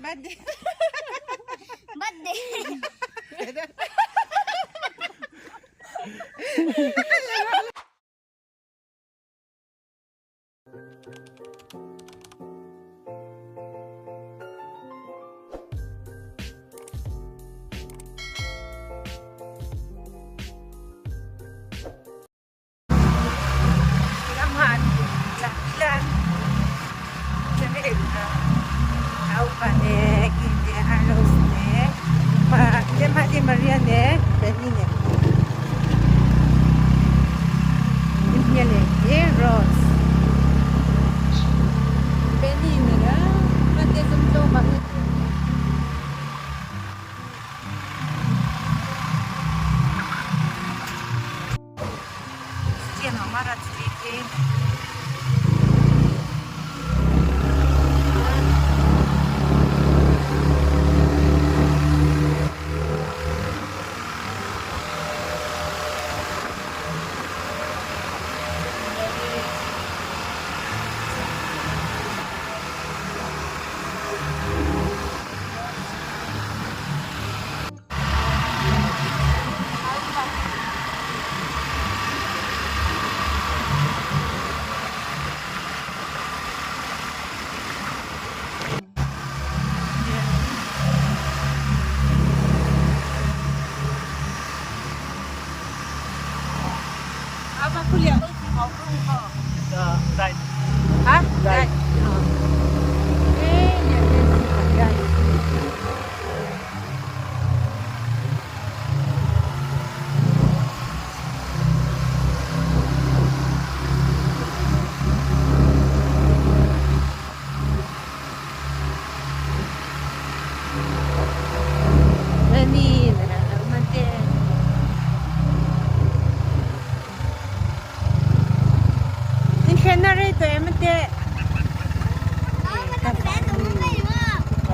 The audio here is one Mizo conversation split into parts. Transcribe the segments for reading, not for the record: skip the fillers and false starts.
Birthday. Birthday.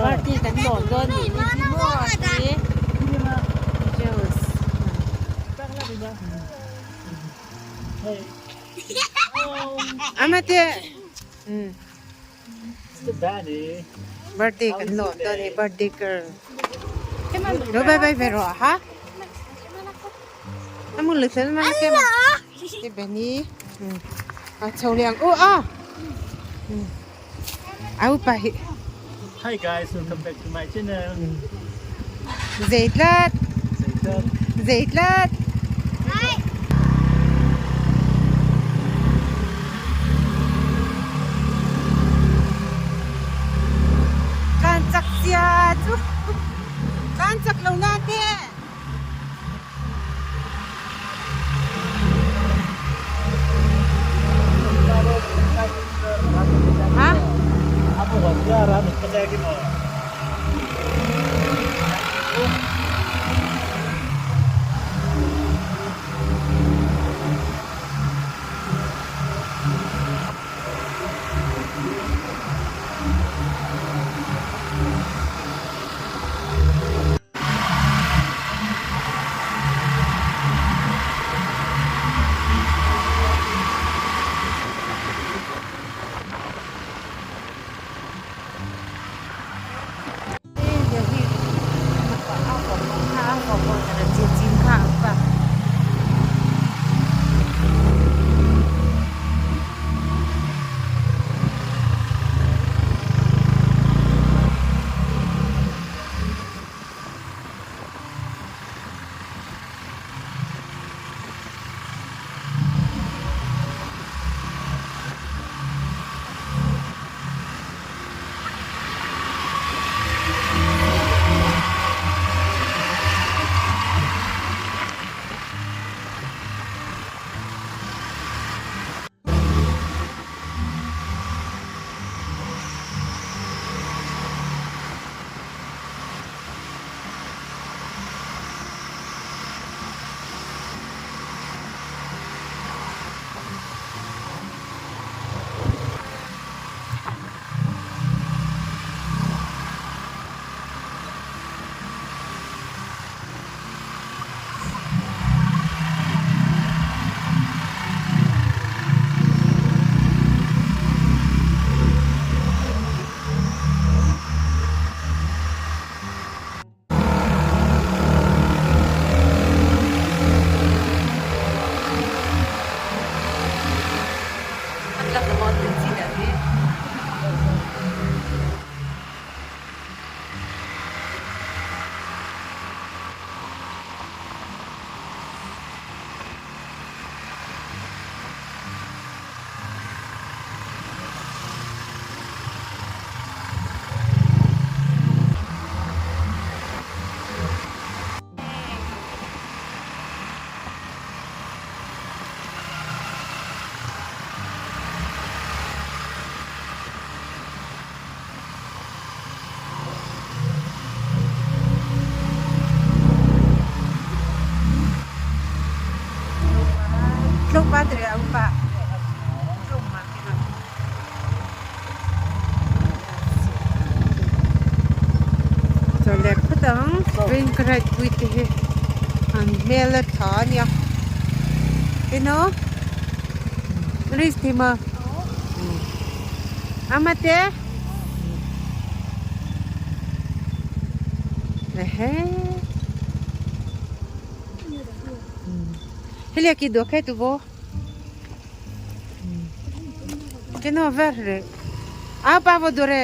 Party kan lawm dawn nih hi chu maw ti Juice Amate Birthday kan lawm dawn ni birthday girl Lo bye bye ve rawh ha Amu le tel ma ke ma Ti Benny A chho leh ang u a Au pa hi Hi guys, welcome back to my channel. Zeitlat Zeitlat. Zeitlat Tlan chak sia chu tlan chak lo na te. Ha? Chaw leh phawt ang vawiin ka ride pui te hi an hmel a tha a nia eno risk thei maw ama te ehe heliak ki duak he tu bo keno ver re apa vo dore.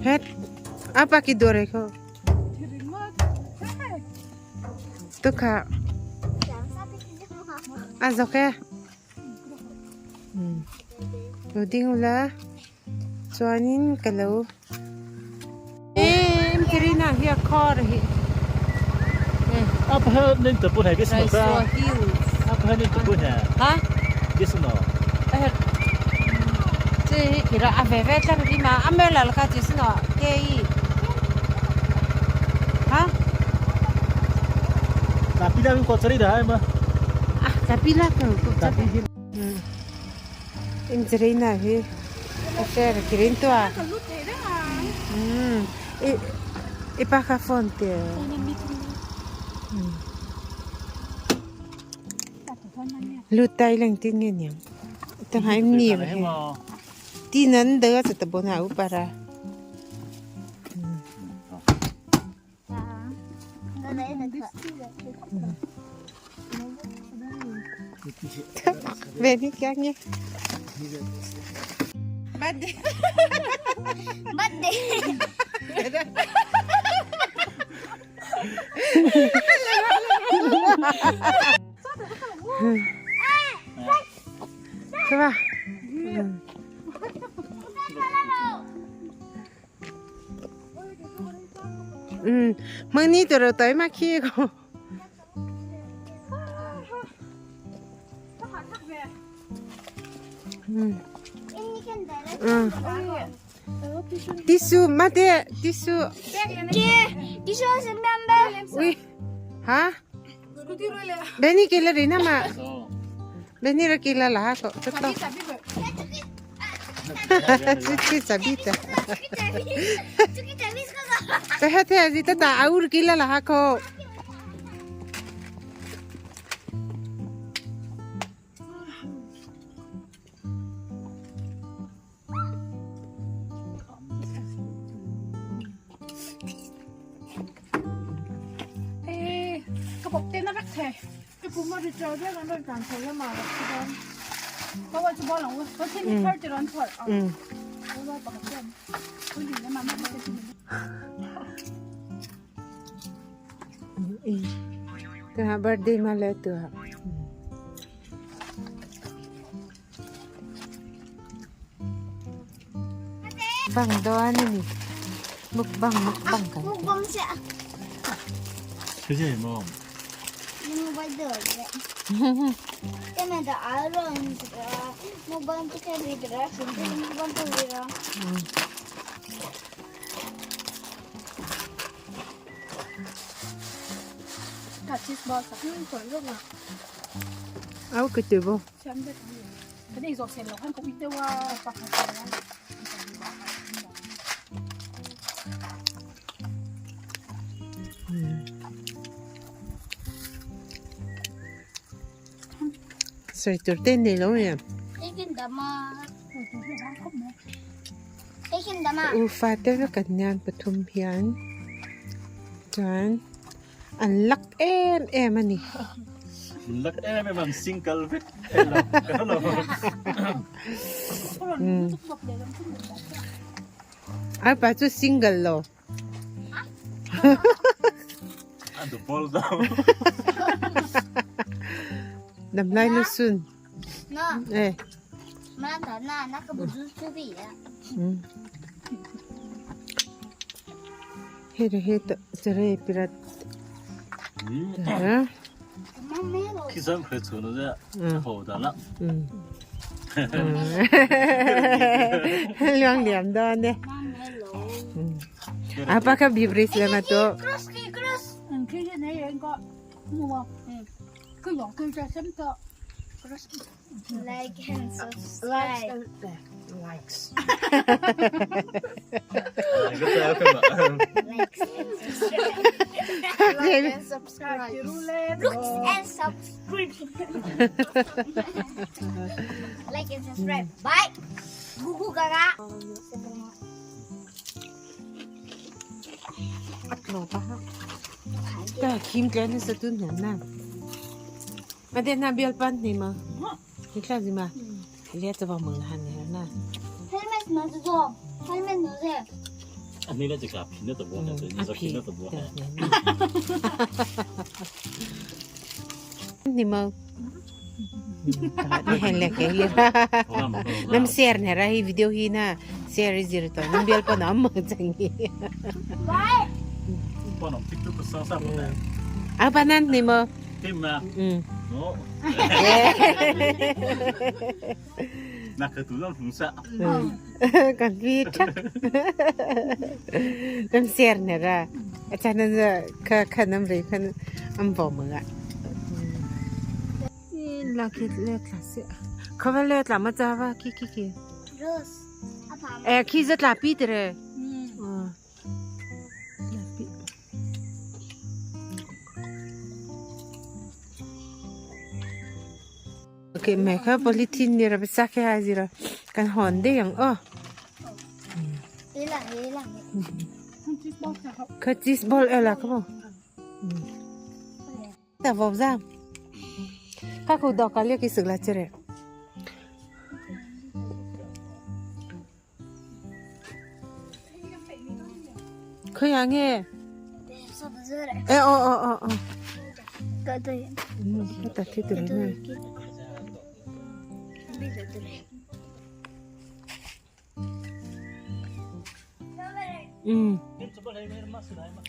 Het apa ki dore ko tukha a zawk e lo ding ula. Chuanin ka lo em Terina hi a car hi Raisua Hills ha chi hi khira a ve ve tlang hi ma a mela la kha chi sino ke i ha kapila ka Inchereina hi a share kirin tua i pa kha phone te lutai leng tin nge niang ta hai ni ti nan de cha ta bon ha u para. Veni kya nge. Birthday. Birthday. 是吧？嗯，明年就对嘛去个。嗯。嗯。Tissue, mate, tissue. Ui, ha? Beni kila rin na ma. Beni ra kila lahat ko. Totoo. Chuchi sabita. Fíjate, así te ta aur kila lahat ko. Tuha birthday mala tuha. Bang daw ano ni? Mukbang, mukbang ka. Mukbang siya. Kasi mo. Áo cái từ vô. Sawi tur te nei lo em. U fate vek an nian pathum hian chuan an lak em em a ni. Lak em em an single vek elo ka lo. A pa chu single lo. An du bol dau. Damlai lu sun. Eh. Hei hei to chere pirat. Khi sam khre chu no ja ho da la. Luang liam dawn e. Apakah bibris lama tu? Like and subscribe. Likes. Likes and subscribe. Like and subscribe. Looks and subscription. Like and subscribe. Bye. Gugu gaga. Ta kim tla ni sa tun na. Ma de na bial pan ni ma. Ni tla gì ma. Lia ta ba mừng han ni na. 헬멧 넣어줘. 헬멧 넣으세요. อันนี้น่าจะกลับพินน่าจะบัวนะนี่จะพินน่าจะบัวนะ Ni ma. Ni hen le ke hi. Nam share ne ra hi video hi na. Share zir to. Nam bial pan am changi. Bye. ป้อนของติ๊กตุ๊กซอสหมดเลย Apa nan ni ma? ทิมมา โน้น่าคือตัวต้องถุงซะ Kan vi chắc. Nam share ne ra. Acha nan ka ka nam re kan am bo ma ga. La ki le tla se. Kha le tla ma cha wa ki ki ki. Rose. 아빠. Eh ki za tla pi tere. La pi. Okay, me kha polythene ni ra ba ke ha zira. Kan hon de yang oh. 일랑 일랑. Kha cheese ball ela ka bo. Ta vop za. Kha ko do ka le ki suk la chere. Kha ya nge. Eh oh oh oh oh. Ta thi tu na.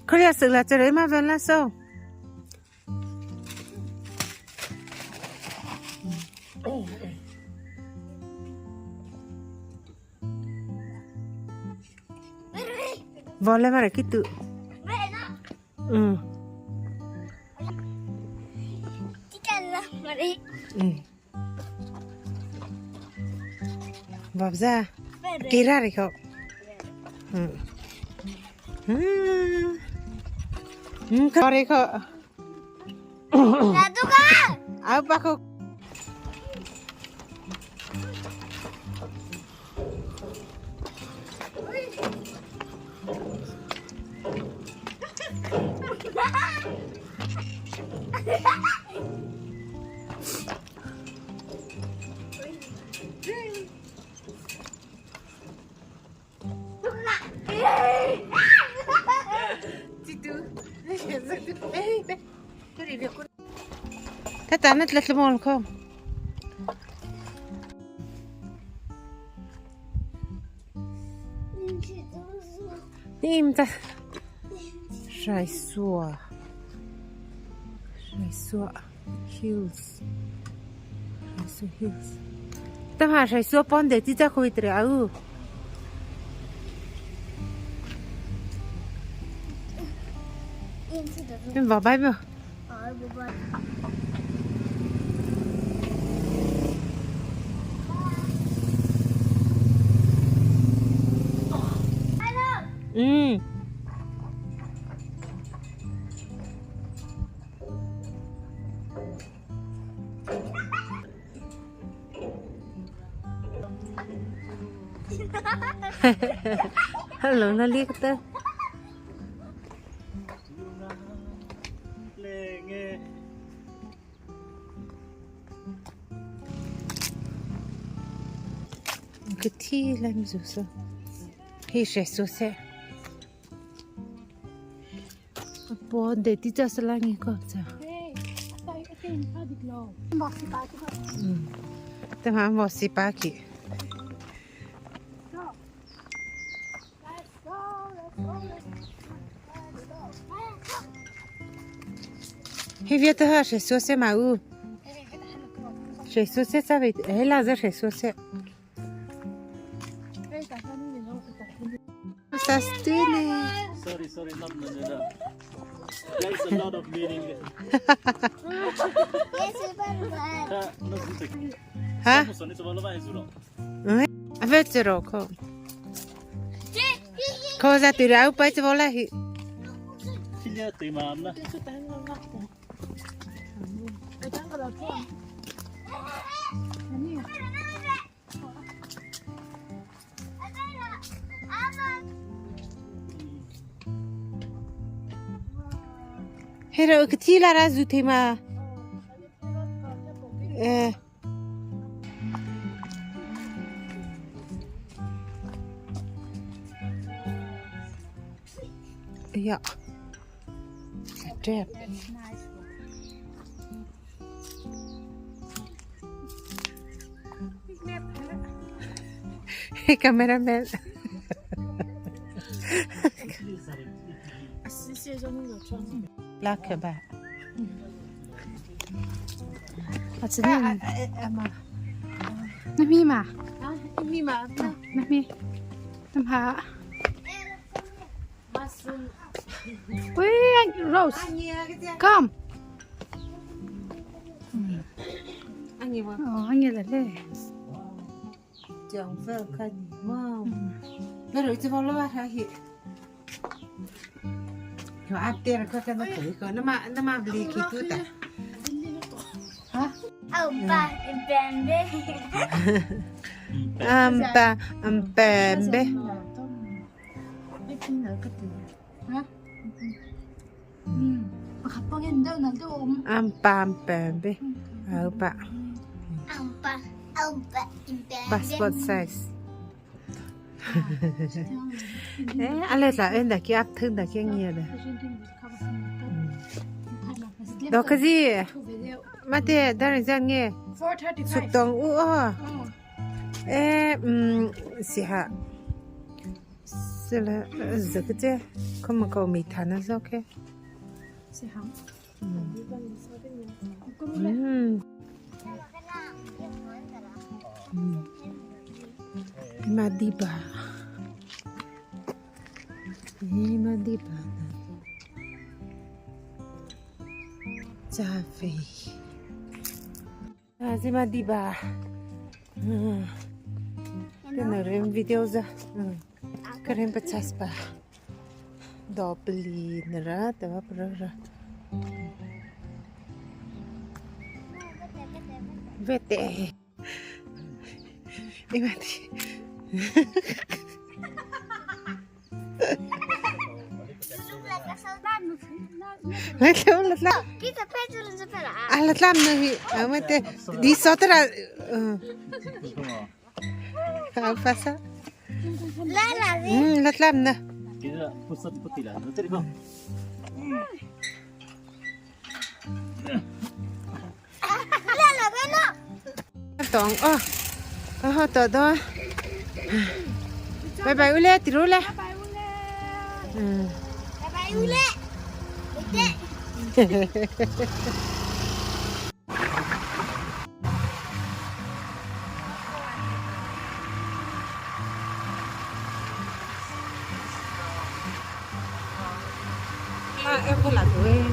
Kha ya suk la chere ma ven la so. Vole mara ki tu. Vop ra. Kỳ ra rồi không? Ừ. Có đấy không? 나도 가. 아, 빠고. Ta ta na tla mol ko. Nim ta. Shai sua. Shai sua hills. Shai sua hills. Ta ma shai sua pon de ti ta ko itre au. Em vào bay mà. Hello, nalita. Cái thi làm gì sao? Hi sẽ số sẽ. Bỏ để đi cho sao nghe có sao? Tao mà bỏ xì ba kì. Hi viet ha sẽ số sẽ mà u. Sẽ số sẽ sao vậy? Hãy là ra sẽ số sẽ. Sastune. Sorry, sorry, no, no, no, no. There is a lot of meaning. Ha? A vết rồi không? Cô ra từ đâu bay cho lại hi. Hero cái chi là ra dù thế mà. Ờ. Ja. Trep. Cameraman. Lak ba. Na mi ma. Mi ma. Na mi. Nam ha. Wait, Rose. Come. Oh, anh nghe là lê. Chẳng phải cái gì mà. Nó rồi cho vào lo hả hi. Yo áp tiền có cái nó thử có nó mà bli kỳ tu ta. Hả? Opa, bembe. Ampa ampembe. Hả? Ừ. Ampa ampembe. Opa. Opa, opa, bembe. Passport size. Eh, ale là em đã kia áp thương đã kia nghe rồi. Đó cái gì? Mà thế, đó là gì nghe? Sụp tông u ờ. Eh, xí hả? Xí là, giờ cái gì? Không mà cậu mì thán nó ok. Xí hả? Madiba. Madiba. Cafe. Ah, Madiba. Cái video ra. Cái này bắt chas ba. Dobli nra, tava pra. Vete. Imati. Bye bye ule, tirule. Bye ule. Bye bye ule. À, em có là tuổi.